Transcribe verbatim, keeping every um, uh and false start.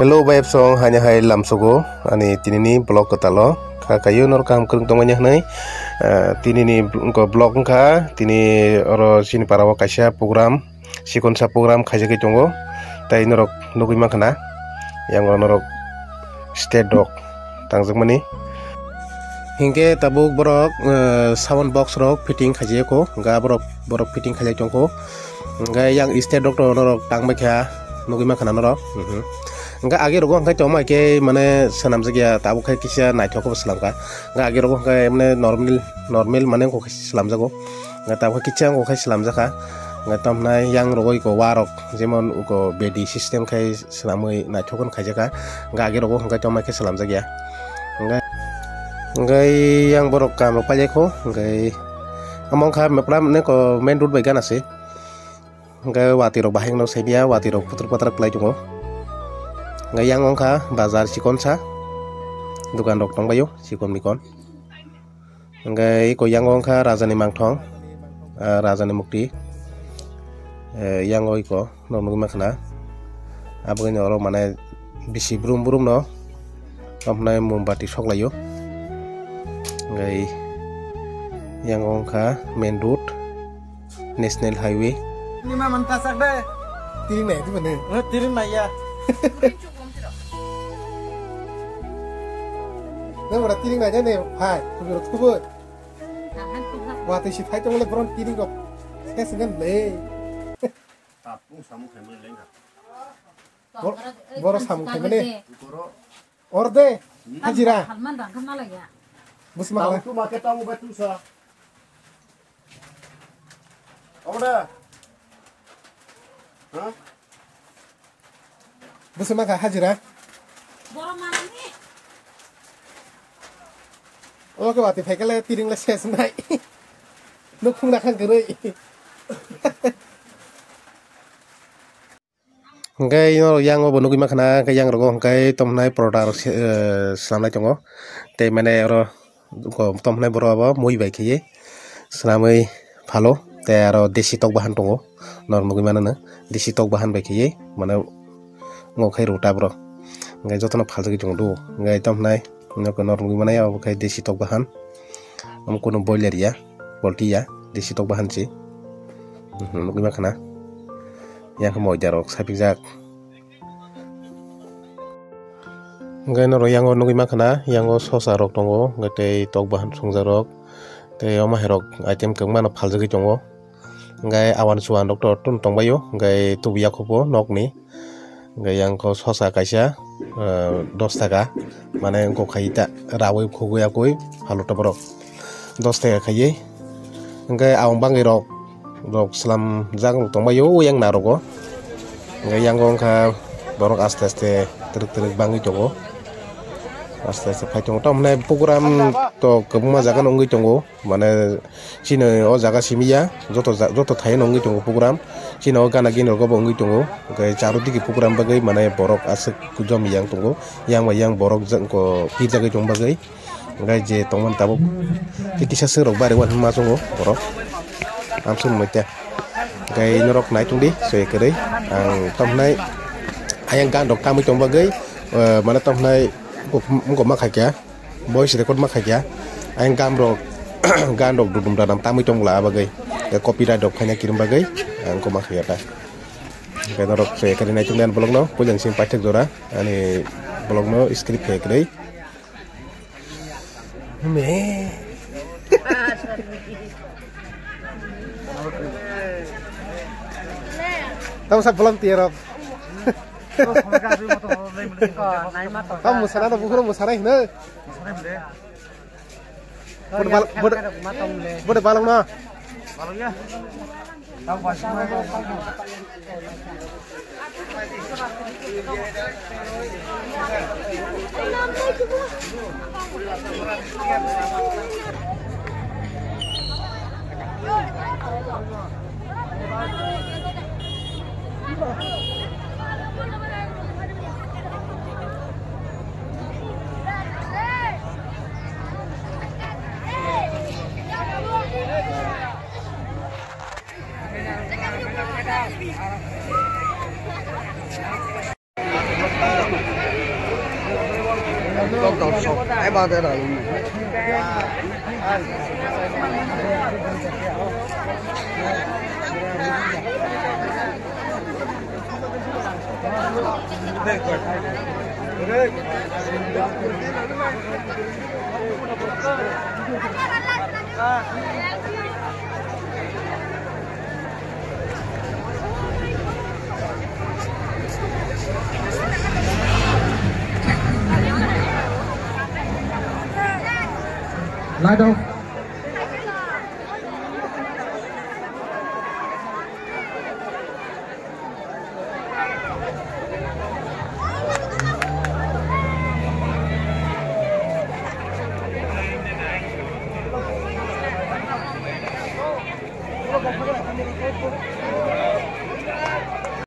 Hello, bai song, haini hai lamsogo, ani tinini vlog kwtalo. Kha kayo norok kaham kwrwng tongmani hwnwi, eh, tinini vlog wngkha, tini oro chini parao kaisa program, sikonsa program khaijagwi tongo. Tai norok nugwi mankha na, yang norok stage rok tangjakmani. Hinkhe tabuk borok, eh, sound box rok fitting khaijak kho, ga borok, borok fitting khaijak tong kho. Hinkhe yang stage rok to norok tang bai kha, nugwi mankha na norok. Mhm. Hinkhe age rogo hinkhe tongma khe mane swnamjak ya, tabuk khe kisa naithok khe bo swlamkha. Hinkhe age rogo hinkhe mane normal, normal mane wngkha khe swlamjago. Hinkhe tabuk khe kisa wngkha khe swlamjakha. Hinkhe tamhinai yang rogo iko wa rok jemon iko bedi system khai swnamwi naithok khe khaijakha. Hinkhe age rogo hinkhe tongma khe swlamjak ya. Hinkhe, hinkhe yang borok kam rok paijak kho, hinkhe omo wngkha mepla mane ko main road bai gana se. Hinkhe watwi rok bahai no saiya, watwi rok phutur phatar kwlai tongo. Hinkhe yang wngkha bazar chikonsa, dukan rok tongbaio chikon mikon. Hinkhe iko yang wngkha rajani mangthong, ah, rajani mukti. Eh, yang iko. Norok nugwi mankha na. Aboni oro mane bisi brum brum no. Tamhinai mombati soklaio. Hinkhe yang wngkha main road, national highway. Ni ma man tasak de. Tiring nai tu bani. Eh, tiring nai ya. Na ora tiring nai ne phai. Kubur kubur. Watwi si phai tongole bron tiring kok. Ses ngan le. Tapung samung khaimani lengkha. Bor-, borok samung khaimani. Borok. Orde. Hmm. Hajira. Halman rang khamna laiya. Busma kala. Tamu tu make tamu bai tu sa. Orde. Ha? Busma ka hajira. Borok manani. Omo khe watwi phaikhe le tiring le ses nai. Nuk phung na khang kwrwi. Hwnkhe norok yang o bo nugwi mankha na, hwnkhe yang rogo hwnkhe tongmani poroda rok se, eh, swnamnai tongo. Tei mane oro tongmani borok abo mui bai khaiwi swnamwi phalo. Tei aro desi tok bahan tongo, norok nugwi mano no. Desi tok bahan bai khaiwi mane wngkha khe rota borok. Hwnkhe jotono phaljagwi tongo do. Hwnkhe tongmani Nokno norok nugwi mano, abo khe desi tok bahan. Omo kunu boiler ya, poultry ya, desi tok bahan se. Mhm, nugwi mankha na. Yang khe moida rok sapikjak. Hwnkhe norok yang o nugwi mankha na, yang o sosa rok tongo, hwnkhe tei tok bahan swngjak rok, tei omo hai rok item kwbangma no phaljagwi tongo. Hwnkhe awan suan rok to tongbaio, hwnkhe tubu yakhuk bo nokni. Hwnkhe yang kho sosa kaisa, ah, dos taka, mane wngkha khe ta rawi khugwi yakwi phalokta borok dos taka khaiwi. Hwnkhe ang bangwi rok, rok swlamjak rok tongbaio yang narogo. Hwnkhe yang wngkha borok aste aste twrwk twrwk bangwi tongo. Aste aste phai tongo. Tamoni program to kwbangma jaga no wngwi tongo. Mane chini o jaga simi ya, joto ja-, joto thai no wngwi tongo program. Chini o gana gini rogo bo wngwi tongo. Hwnkhe charo digi program bagwi mane borok aswk jom yang tongo. Yang bai yang borok jang ko pirjagwi tong bagwi. Hwnkhe je tongmani tabuk kisa swk rok bari wan ma chungo borok. Amsuk mai ta. Hwnkhe norok nai tong di, soi kwrwi. Ang tongmani ayang gan rok tamwi tong bagwi, eh, mane tongmani wngkok ma khaikha. Voice record ma khaikha. Ayang gan rok, gan rok dudum dadam tamwi tong bwla a bagwi. Copyright rok phaina kirim bagwi. Ang ko ma khaikha ta. Hwnkhe norok se kari naituk nai vlog no. Puila simi paithak jora. Ani vlog no script khe kwrwi. Me. Tamo sa vlog tiya rok. Tamo musana no bukhro musana hino. Bode bal-, bode, bode balong na. Light off.